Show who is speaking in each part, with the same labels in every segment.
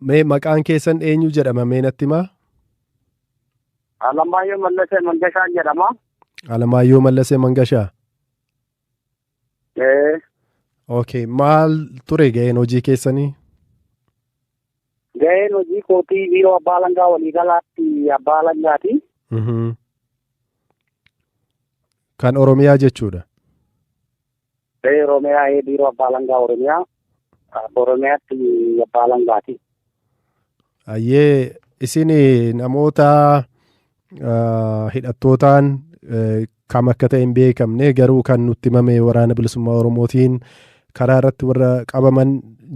Speaker 1: Mee maqaan keessan eenyu jedhama mee natti himaa?
Speaker 2: Alamaayyoo Mallasee Mangashaan jedhama.
Speaker 1: Alamaayyoo Mallasee Mangashaa.
Speaker 2: Ee,
Speaker 1: Okay, maal ture ga'een hojii keessanii?
Speaker 2: Ga'een hojii kootii biiroo abbaa alangaa waliigalaatti abbaa alangaati.
Speaker 1: Kan Oromiyaa jechuudha.
Speaker 2: Ee, Oromiyaa, ee, biiroo abbaa alangaa Oromiyaa. Oromiyaatti abbaa alangaati.
Speaker 1: Ayyee, isin namoota hidhattootaan kam akka ta'e hin beekamne, garuu kan nutti himame waraana bilisummaa Oromootiin karaa irratti warra qabaman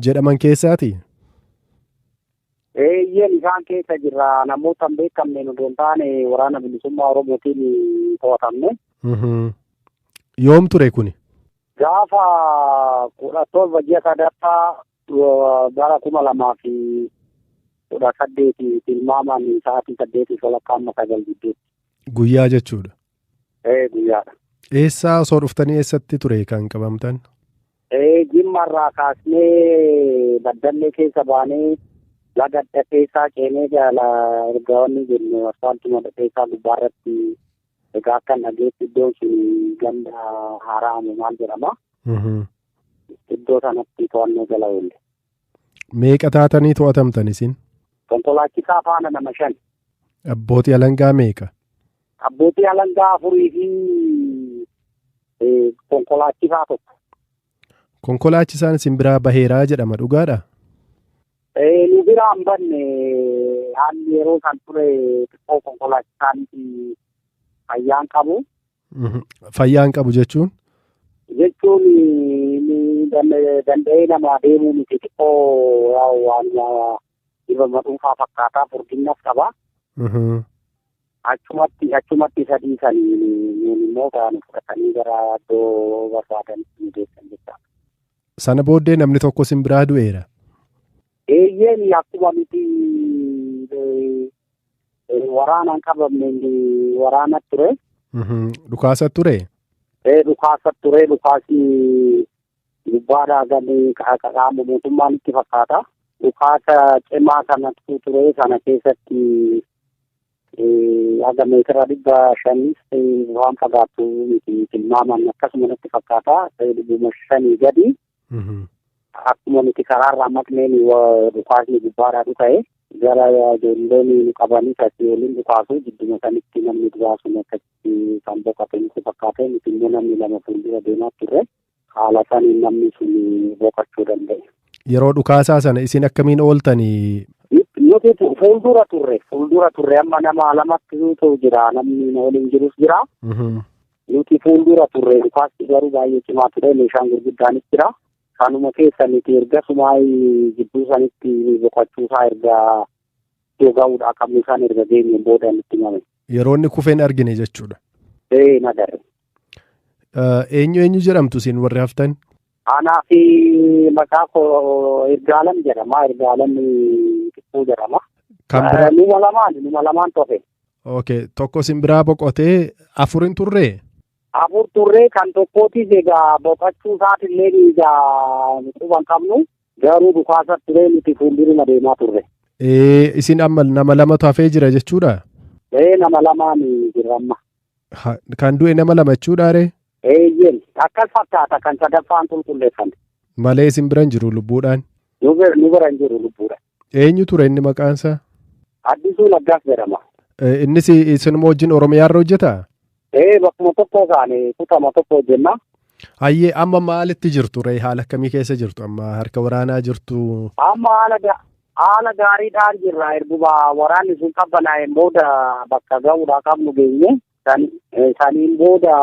Speaker 1: jedhaman keessaati?
Speaker 2: Eeyyeen, isaan keessa jirra. Namoota hin beekamne nu hin taane waraana bilisummaa Oromootiin to'atamne.
Speaker 1: Yoom ture kuni?
Speaker 2: Gaafa 17 ji'a sadaffaa bara 2018, tilmaamaan sa'aatii 8:30 amma 9 gidduutti.
Speaker 1: Guyyaa jechuudha.
Speaker 2: Ee, guyyaadha.
Speaker 1: Eessaa osoo dhuftanii eessatti ture kan qabamtan?
Speaker 2: Ee, Jimmarraa kaasnee Baddallee keessa baanee laga Dhadheessaa ceenee jala erga wanni jennu asfaaltuma Dhadheessaa gubbaarratti, egaa akka dhageetti iddoon sun ganda Haaraamu maal jedhama. Iddoo sanatti to'annoo jala oolle.
Speaker 1: Meeqa taatanii to'atamtan isin?
Speaker 2: Konkolaachisaa faana nama shan.
Speaker 1: Abbootii alangaa meeqa?
Speaker 2: Abbootii alangaa afurii fi konkolaachisaa tokko.
Speaker 1: Konkolaachisaan isin biraa baheeraa jedhama, dhugaadha?
Speaker 2: Nu biraa hin banne. Haalli yeroo san ture xiqqoo konkolaachisaan fayyaan qabu.
Speaker 1: Fayyaan qabu jechuun?
Speaker 2: Jechuun inni danda'ee nama deemuu miti, xiqqoo waan dhibama dhuunfaa fakkaataa, furdinnas qaba. Achumatti sadii sanii nuun immoo kan fudhatanii gara iddoo barbaadanitti nu geessan jechaadha.
Speaker 1: Sana booddee namni tokko isin biraa du'eera.
Speaker 2: Eeyyeen, akkuma nuti waraanaan qabamne waraana ture.
Speaker 1: Dhukaasa ture?
Speaker 2: Ee, dhukaasa ture. Dhukaasni gubbaadhaa gadi qaama mootummaan itti fakkaata. Dhukaasa cimaa sanatu ture. Sana keessatti haga meetira 500 waan fagaatu miti, tilmaaman akkasuma natti fakkaata. 500 gadi. Akkuma nuti karaarraa maqneen dhukaasni gubbaadhaa dhuka'e, gara ijoolleen nu qabanii asii waliin dhukaasu jidduma sanitti namni duraa sun akkasitti kan boqote nutti fakkaate. Nuti immoo namni lama fuuldura deemaa turre, haala saniin namni sun boqochuu danda'e.
Speaker 1: Yeroo dhukaasaa sana isin akkamiin ooltanii?
Speaker 2: Nuti fuuldura turre. Amma nama lamatti jira, namni waliin jirus jira. Nuti fuuldura turre. Dhukaasni garuu baay'ee cimaa ture, meeshaan gurguddaanis jira. Kanuma keessa nuti erga sumaa gidduu sanitti boqochuusaa erga iddoo ga'uudhaa qabnu isaan erga geenyeen booda nutti himame.
Speaker 1: Yeroo inni kufeen argine jechuudha.
Speaker 2: Ee, nagarre.
Speaker 1: Eenyu eenyu jedhamtu isin warri haftan?
Speaker 2: Anaa fi maqaa koo Ergaalam jedhama. Ergaalam Xiqqoo jedhama.
Speaker 1: Kan biraa?
Speaker 2: Numa lamaan tofe.
Speaker 1: Okay, tokko isin biraa boqotee, afur hin turree?
Speaker 2: Afur turree. Kan tokkootis egaa boqochuu isaatillee egaa quban qabnu, garuu dhukaasa turee, nuti fuulduruma deemaa turre.
Speaker 1: Ee, isin amma nama lamatu hafee jira jechuudha?
Speaker 2: Ee, nama lamaan jirra amma.
Speaker 1: Kan du'e nama lama jechuudha ree?
Speaker 2: Eeyyeen, akkas fakkaata, kan sadaffaan qulqulleeffame.
Speaker 1: Malee isin bira hin jiru lubbuudhaan?
Speaker 2: Nu bira hin jiru lubbuudha.
Speaker 1: Eenyu ture inni maqaansaa?
Speaker 2: Addisuu Laggaas jedhama.
Speaker 1: Innis isinuma wajjin Oromiyaarra hojjetaa?
Speaker 2: Ee, bakkuma tokko kaane, kutama tokko hojjenna.
Speaker 1: Hayyee, amma maalitti jirtu ree? Haala akkamii keessa jirtu? Amma harka waraanaa jirtu?
Speaker 2: Amma haala gaariidhaan jirra. Erguma waraanni sun qabbanaa'een booda bakka ga'uudhaa qabnu geenye. Saniin booda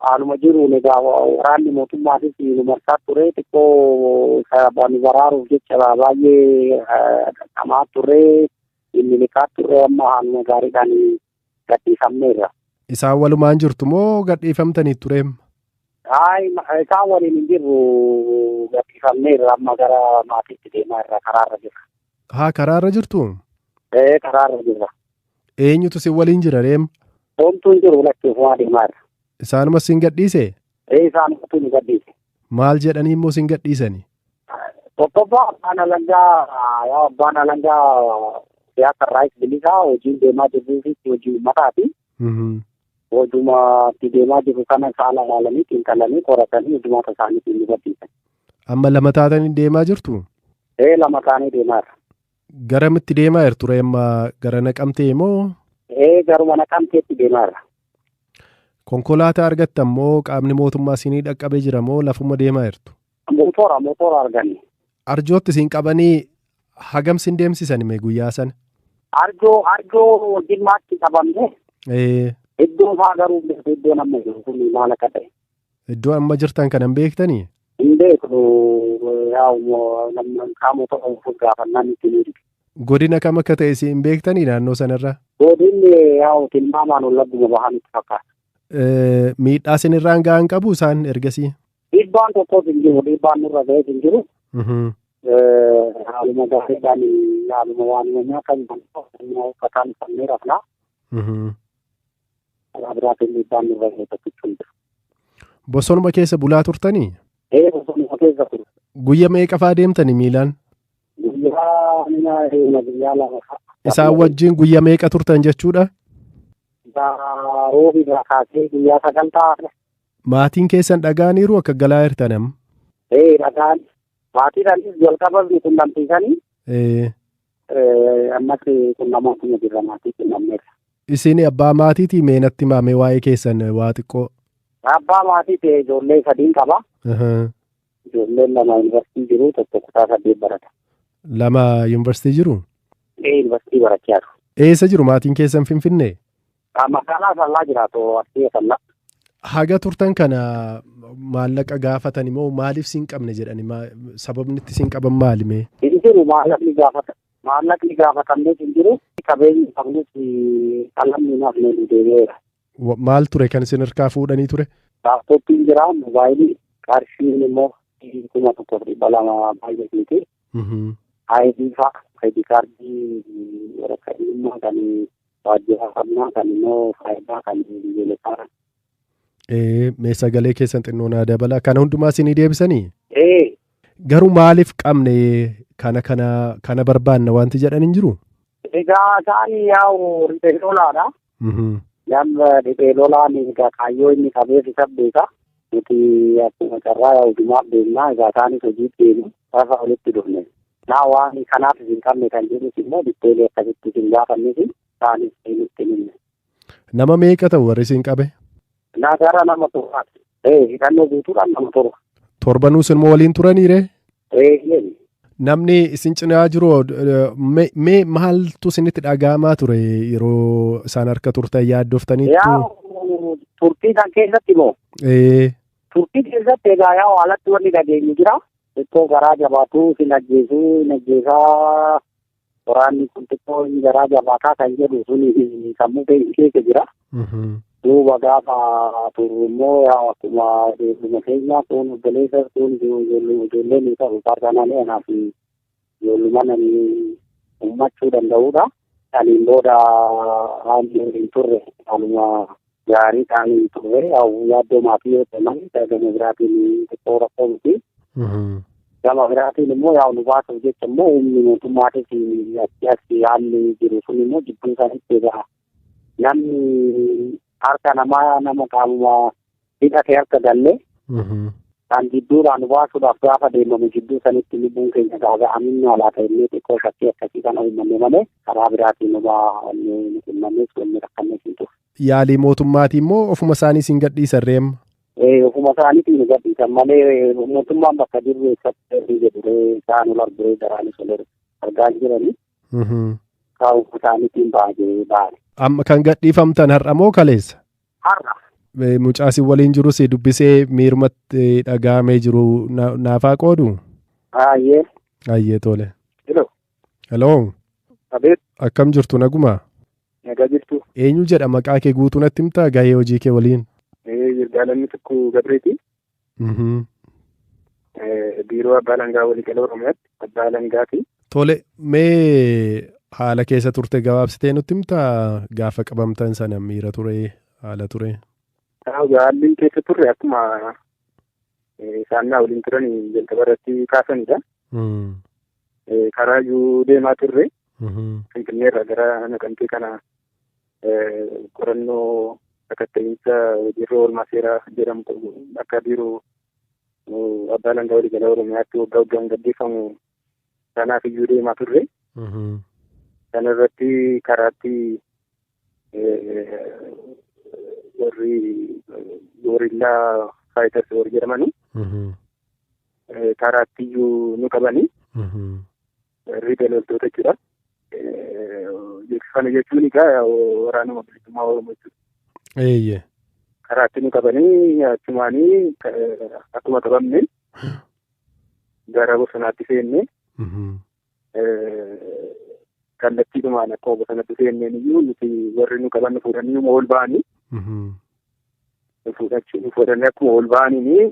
Speaker 2: haaluma jiruun egaa waraanni mootummaatis nu marsaa ture, xiqqoo nu baraaruuf jecha baay'ee dhamaa turre, inni turre. Amma haaluma gaariidhaan gadhiifamneerra.
Speaker 1: Isaan walumaan jirtu moo gadhiifamtanii tureem?
Speaker 2: Hayi, isaan waliin hin jirru, gadhiifamneerra. Amma gara maatiitti deemaa irra, karaarra jirra.
Speaker 1: Haa, karaarra jirtu?
Speaker 2: Ee, karaarra jirra.
Speaker 1: Eenyutu si waliin jira reem?
Speaker 2: Homtuu hin jiru, lakkee ofumaa deemaa irra.
Speaker 1: Isaanuma sin gadhiise?
Speaker 2: Ee, isaanumatu nu gadhiise.
Speaker 1: Maal jedhanii immoo sin gadhiisani?
Speaker 2: Tokkoffaa abbaan alangaa yaa abbaan alangaa siyaasa irraayis bilisaa hojiin deemaa jirruu fi hojii uummataati. Hojuma itti deemaa jirru kana saala ilaalanii xiinxalanii qoratanii hojumaata isaaniitiin nu gadhiisan.
Speaker 1: Amma lama taatanii deemaa jirtu?
Speaker 2: Ee lama taanee deemaa jirra.
Speaker 1: Garamitti deemaa jirtu ree amma gara Naqamtee moo?
Speaker 2: Ee garuma Naqamteetti deemaa jirra.
Speaker 1: Konkolaataa argattan moo qaamni mootummaa isinii dhaqqabee jira moo lafuma deemaa jirtu?
Speaker 2: Motora arganne.
Speaker 1: Arjootti isin qabanii hagam sin deemsisan mee guyyaa sana?
Speaker 2: Arjoo Jimmaatti qabamne. Iddoo faa garuu iddoo amma jiru kun maal akka ta'e.
Speaker 1: Iddoo amma jirtan kana hin beektanii?
Speaker 2: Hin beeknu qaamota ofuuf gaafannaan itti ni dhige.
Speaker 1: Godina kam akka ta'e hin beektanii naannoo sanarra?
Speaker 2: Godinni yaa'u tilmaamaan wallagguma bahan itti fakkaata.
Speaker 1: Miidhaa isinirraan ga'an qabu isaan ergasii?
Speaker 2: Dhiibbaan tokkos hin jiru, dhiibbaan nurra ga'es hin jiru. Haaluma gaariidhaan haaluma waanuma nyaatan uffataan uffannee rafnaa. Karaa biraatiin dhiibbaan nurra ga'e tokkichu hin jiru.
Speaker 1: Bosonuma keessa bulaa turtanii?
Speaker 2: Ee bosonuma keessa ture.
Speaker 1: Guyya meeqa faa deemtanii miilaan?
Speaker 2: Guyyaa lama fa'a.
Speaker 1: Isaan wajjin guyya meeqa turtan jechuudha?
Speaker 2: Roobi irraa kaasee guyyaa 9 ta'a.
Speaker 1: Maatiin keessan dhaga'aniiru akka galaa jirtan amma?
Speaker 2: Ee dhagaan maatiidhaanis jalqaba qunnamsiisanii. Ammas qunnamootuma jirra maatii qunnamneerra.
Speaker 1: Isin abbaa maatiitii mee natti himaa waa'ee keessan waa xiqqoo?
Speaker 2: Abbaa maatii ta'e ijoollee 3 qaba. Ijoolleen 2 yuunivarsiitii jiru tokko kutaa 8 barata.
Speaker 1: 2 yuunivarsiitii jiru?
Speaker 2: Ee yuunivarsiitii barachaa jiru.
Speaker 1: Eessa jiru maatiin keessan Finfinnee?
Speaker 2: Magaalaa Asallaa jiraatu Arsii Asallaa.
Speaker 1: Haga turtan kana maallaqa gaafatan immoo maaliif siin qabne jedhani sababni itti siin qaban maali mee?
Speaker 2: Hin jiru maallaqni gaafatamnes hin jiru qabeenyi qabnus qalamni naaf nu deebi'eera.
Speaker 1: Maal ture kan isin harkaa fuudhanii ture?
Speaker 2: Laaptooppiin jira, moobaayilii, qarshiin immoo 1,200 baay'ee miti. ID fa'a, ID kaardii waraqaa eenyummaa kan waajjira qabnaa kan immoo faayidaa kan biyyoolessaa.
Speaker 1: Mee sagalee keessan xinnoo naa dabala. Kana hundumaa isinii deebisanii? Garuu maaliif qabne kana barbaanna wanti jedhan hin jiru?
Speaker 2: Egaa isaan yaa'u riphee lolaadha. Namni riphee lolaan egaa kaayyoo inni qabeef isa beeka. Nuti akkuma carraa yaa'u jumaaf deemnaa egaa isaanis hojiif deemu lafa walitti dhufne. Naa waan kanaaf isin qabne kan jedhus immoo bitteelee akkasitti isin gaafannes isaanis nutti himne.
Speaker 1: Nama meeqa ta'u warri isin qabe?
Speaker 2: Naa gara nama 7. Hidhannoo guutuudhaan nama 7.
Speaker 1: Torbanuus immoo waliin turaniire? Namni isin cinaa jiru mee maaltu isinitti dhaga'amaa ture yeroo isaan harka turtan yaaddoftaniittu?
Speaker 2: Yaa turtii kan keessatti moo? Turtii keessatti egaa yaa alatti wanni dhageenyu jira. Xiqqoo garaa jabaatu sin ajjeesuu hin ajjeesaa waraanni kun xiqqoo garaa jabaataa kan jedhu suni sammuu keessa jira. Duuba gaafa turru immoo akkuma ijoolluma keenya kun obboleessa kun ijoollee ni ta'u faarsanaalee anaaf ijoolluma nani ummachuu danda'udha. Aniin booda haalli hin turre haaluma gaarii ta'anii hin turre yaaddoo maatii yoo ta'e malee gama biraatiin xiqqoo rakkoo miti. Gama biraatiin immoo yaa'u nu baasuuf jecha immoo humni mootummaatis achi haalli jiru sun immoo jidduu isaaniitti egaa namni harka namaa nama qaamuma hidhatee harka gallee kan jidduudhaan baasuudhaaf gaafa deemamu jidduu sanitti lubbuun keenya gaaga'aminni alaa ta'ellee xiqqoo shakkii akkasii kana uummanne malee karaa biraatiin nubaa nu qunnamnes wanni rakkannes hin turre.
Speaker 1: Yaalii mootummaatii immoo ofuma isaanii siin gadhiisan reema?
Speaker 2: Ofuma isaaniitiin nu gadhiisan malee mootummaan bakka jirru eessatti jedhu isaan ol arguree garaanis ol argaa jiranii. Kaa'u isaaniitiin baay'ee baane.
Speaker 1: Amma kan gadhiifamtan har'a moo kaleessa?
Speaker 2: Har'a.
Speaker 1: Mucaasii waliin jirus dubbisee miirumatti dhaga'amee jiru naafaa qoodu?
Speaker 2: Ayyee.
Speaker 1: Ayyee tole.
Speaker 2: Hello.
Speaker 1: Hello.
Speaker 2: Abeet.
Speaker 1: Akkam jirtu naguma?
Speaker 3: Nagaa jirtu.
Speaker 1: Eenyu jedha maqaa kee guutuu natti himtaa gahee hojii kee waliin?
Speaker 3: Yirgaalamni tokko Gabreeti. Biiroo Abbaa Alangaa Waliigala Oromiyaatti Abbaa Alangaati.
Speaker 1: Tole mee haala keessa turte gabaabsitee nutti himtaa gaafa qabamtan sana miira ture haala ture?
Speaker 3: Haalli keessa turre akkuma isaan waliin turan jalqaba irratti kaasanidha. Karaa iyyuu deemaa turre. Finfinneerraa gara Naqamtee kana qorannoo sakatta'iinsa hojiirra oolmaa seeraa jedhamu akka biiroo abbaa alangaa waliigalaa Oromiyaatti waggaa waggaan gaggeeffamu sanaaf iyyuu deemaa turre. Kana irratti karaatti warri gorillaa faayitars warri jedhamani karaatti iyyuu nu qabanii riphee loltoota jechuudha. Kana jechuun egaa waraanuma bilisummaa Oromoo jechuudha.
Speaker 1: Eeyyee.
Speaker 3: Karaatti nu qabanii achumaanii akkuma qabamne gara bosonaatti seenne kallattiidhumaan akkuma bosonatti seenneen iyyuu nuti warri nu qaban nu fuudhanii ol ba'anii nu fuudhanii akkuma ol ba'anii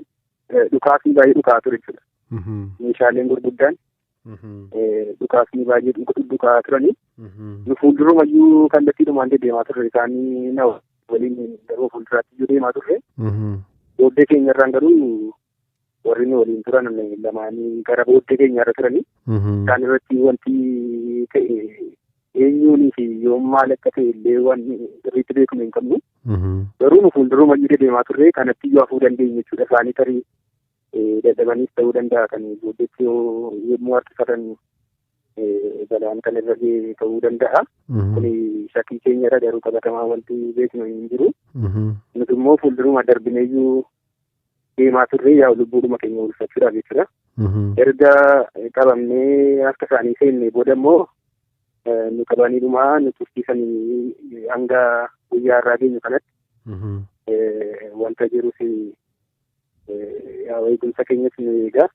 Speaker 3: dhukaasni baay'ee dhukaa ture jechuudha. Meeshaaleen gurguddaan dhukaasni baay'ee dhukaa turanii nu fuuldurumayyuu kallattiidhumaan deddeemaa turre isaanii na waliin garuu fuulduraatti iyyuu deemaa turre. Booddee keenyarraan garuu warri nu waliin turan lamaanii gara booddee keenyarra turanii isaan irratti wanti ta'e eenyuunii fi yoom maal akka ta'e illee waan sirriitti beeknu hin qabnu. Garuu nu fuuldurumayyuu deddeemaa turre kanatti iyyuu hafuu dandeenya jechuudha. Isaanii tarii dadhabaniis ta'uu danda'a kan booddeetti yommuu harkifatan balaan kan irra ga'e ta'uu danda'a. Kuni shakkii keenyarra garuu qabatamaa wanti beeknu hin jiru. Nuti immoo fuulduruma darbineeyyuu deemaa turre yaa lubbuudhuma keenya oolfachuudhaaf jechuudha. Erga qabamnee harka isaanii seenne booda immoo nu qabaniidhuma nu tursiisanii hanga guyyaa irraa geenyu kanatti wanta jirus eegumsa keenyas nu eegaa.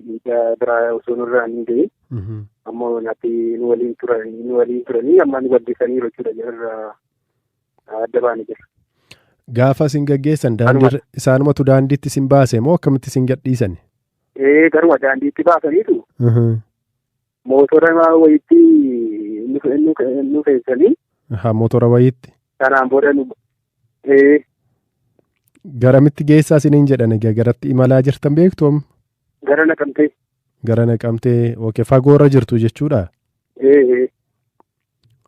Speaker 3: Miidhaa biraa osoo nurraa hin gahin ammoo natti nu waliin turanii amma nu gaggeessaniiru jechuudha jararraa adda baane jira.
Speaker 1: Gaafa isin gaggeessan isaanumatu daandiitti isin baase moo akkamitti isin gadhiisan?
Speaker 3: Garuma daandiitti baasaniitu mootora wayiitti nu feesanii.
Speaker 1: Mootora wayiitti.
Speaker 3: Kanaan booda nu
Speaker 1: Garamitti geessaa isiniin jedhan egaa garatti imalaa jirtan beektu amma?
Speaker 3: Gara Naqamtee.
Speaker 1: Gara Naqamtee okay fagoorra jirtu jechuudha?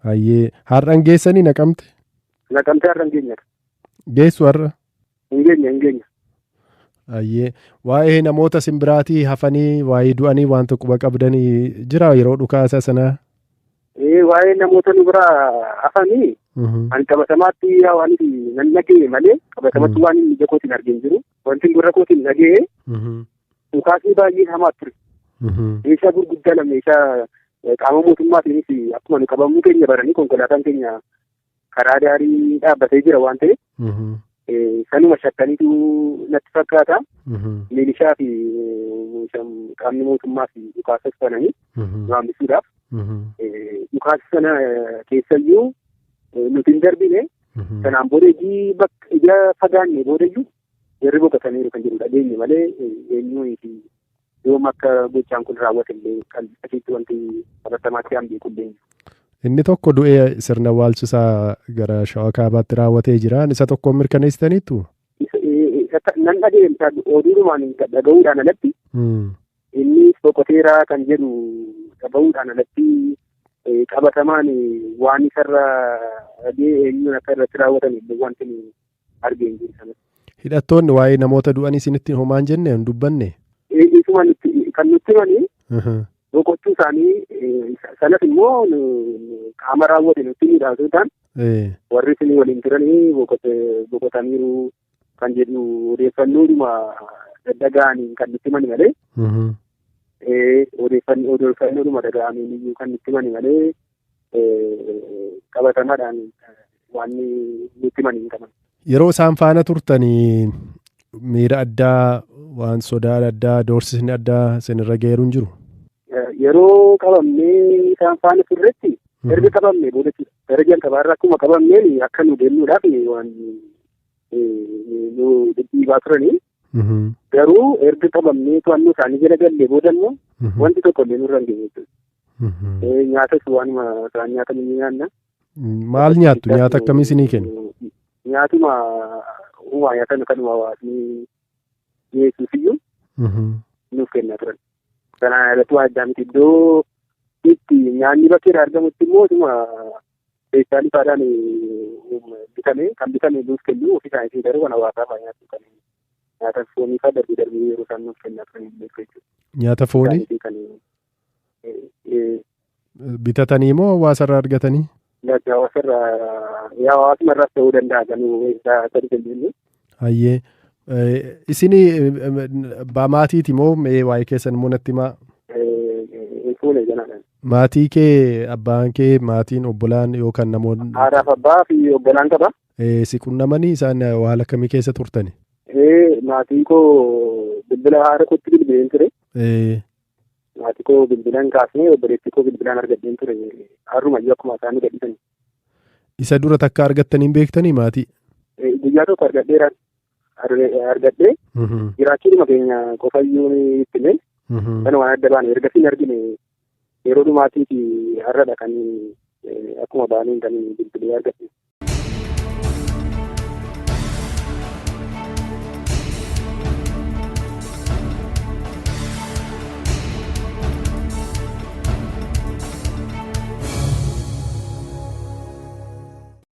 Speaker 1: Hayyee har'an geessanii Naqamte?
Speaker 3: Naqamtee har'an geenya.
Speaker 1: Geessu har'a?
Speaker 3: Hin geenya.
Speaker 1: Hayyee waa'ee namoota simbiraatii hafanii waa'ee du'anii wanta quba qabdanii jira yeroo dhukaasa sanaa?
Speaker 3: Waa'ee namoota nu biraa hafanii ani qabatamaatti waan nan dhaga'e malee qabatamatti waan ija kootiin argee hin jiru. Wanti gurra kootiin dhaga'e dhukaasni baay'ee hamaa ture. Meeshaa gurguddaa lama meeshaa qaama mootummaatiinis akkuma nu qabamuu keenya baranii konkolaataan keenya karaa daarii dhaabbatee jira waan ta'eef sanuma shakkaniitu natti fakkaata. Milishaa fi qaamni mootummaa fi dhukaasa bananii nu hambisuudhaaf dhukaasa sana keessayyuu nuti hin darbine sanaan booda ija fagaanne boodayyuu jarri boqotaniiru kan jedhu dhageenye malee eenyuunii fi yoom akka gochaan kun raawwate illee kan asitti wanti qabatamaatti aan beeku illee.
Speaker 1: Inni tokko du'ee sirna waalchisaa gara Shawaa Kaabaatti raawwatee jira. Isa tokko mirkaneessitaniittu?
Speaker 3: Nan dhageenye oduudhumaan dhaga'uudhaan alatti inni boqoteera kan jedhu dhaga'uudhaan alatti qabatamaan waan isarra dhagee eenyuun akka irratti raawwatan illee wanti argee hin jiru sana.
Speaker 1: Hidhattoonni waa'ee namoota du'anii isinitti homaa hin jenne hin dubbanne?
Speaker 3: Isuma kan nutti himanii boqochuu isaanii sanas immoo qaama raawwate nutti himudha osoo ta'an warri isin waliin turanii boqotaniiru kan jedhu odeeffannoodhuma daddaga'anii kan nutti himani malee odeeffannoodhuma dhaga'anii iyyuu kan nutti himani malee qabatamaadhaan waan nutti himani hin qaban.
Speaker 1: Yeroo isaan faana turtanii miira addaa waan sodaan addaa doorsisni addaa isinirra ga'eeru hin jiru?
Speaker 3: Yeroo qabamnee isaan faana turretti erga qabamnee booda gara jalqabaarra akkuma qabamneen akka nu deemnuudhaaf waan nu dhidhiibaa turanii garuu erga qabamnee to'annoo isaanii jala gallee booda immoo wanti tokko illee nurra hin geenye jechuudha. Nyaatas waanuma isaan nyaatan ni nyaanna.
Speaker 1: Maal nyaattu? Nyaata akkamii isinii kennu?
Speaker 3: Nyaatuma uumaa nyaatan kanuma hawaasni dhiyeessuuf iyyuu nuuf kennaa turan. Kanaan alatti waan addaa miti. Iddoo itti nyaanni bakkeedha argamutti immoo ituma feestaalii faadhaan bitame kan bitame nuuf kennu ofii isaaniitiin garuu kan hawaasaa fa'aa nyaatu kan nyaata foonii fa'aa darbee darbee yeroo isaan nuuf kennaa turan jechuudha.
Speaker 1: Nyaata foonii? Bitatanii moo hawaasarraa argatanii?
Speaker 3: Hawaasarraa hawaasuma irraas ta'uu danda'a kan sadi kennu.
Speaker 1: Hayyee. Isin abbaa maatiiti moo mee waa'ee keessan immoo natti himaa?
Speaker 3: Fuune janaadhaan.
Speaker 1: Maatii kee abbaan kee maatiin obbolaan yookaan namoonni.
Speaker 3: Haadhaaf abbaa fi obbolaan qaba.
Speaker 1: Si qunnamanii isaan haala akkamii keessa turtani?
Speaker 3: Maatiin koo bilbila haadha kootti bilbileen ture. Maatii koo bilbilaan kaasnee obboleettii koo bilbilaan argadheen ture. Har'umayyuu akkuma isaan gadhiisan.
Speaker 1: Isa dura takka argattanii hin beektanii maatii?
Speaker 3: Guyyaa tokko argadheeraan. Argadhee jiraachuudhuma keenya qofayyuu itti himee kan waan adda baane ergasii hin argine yeroo dhumaatii fi har'adha kan akkuma baaneen kan bilbilee argadhe.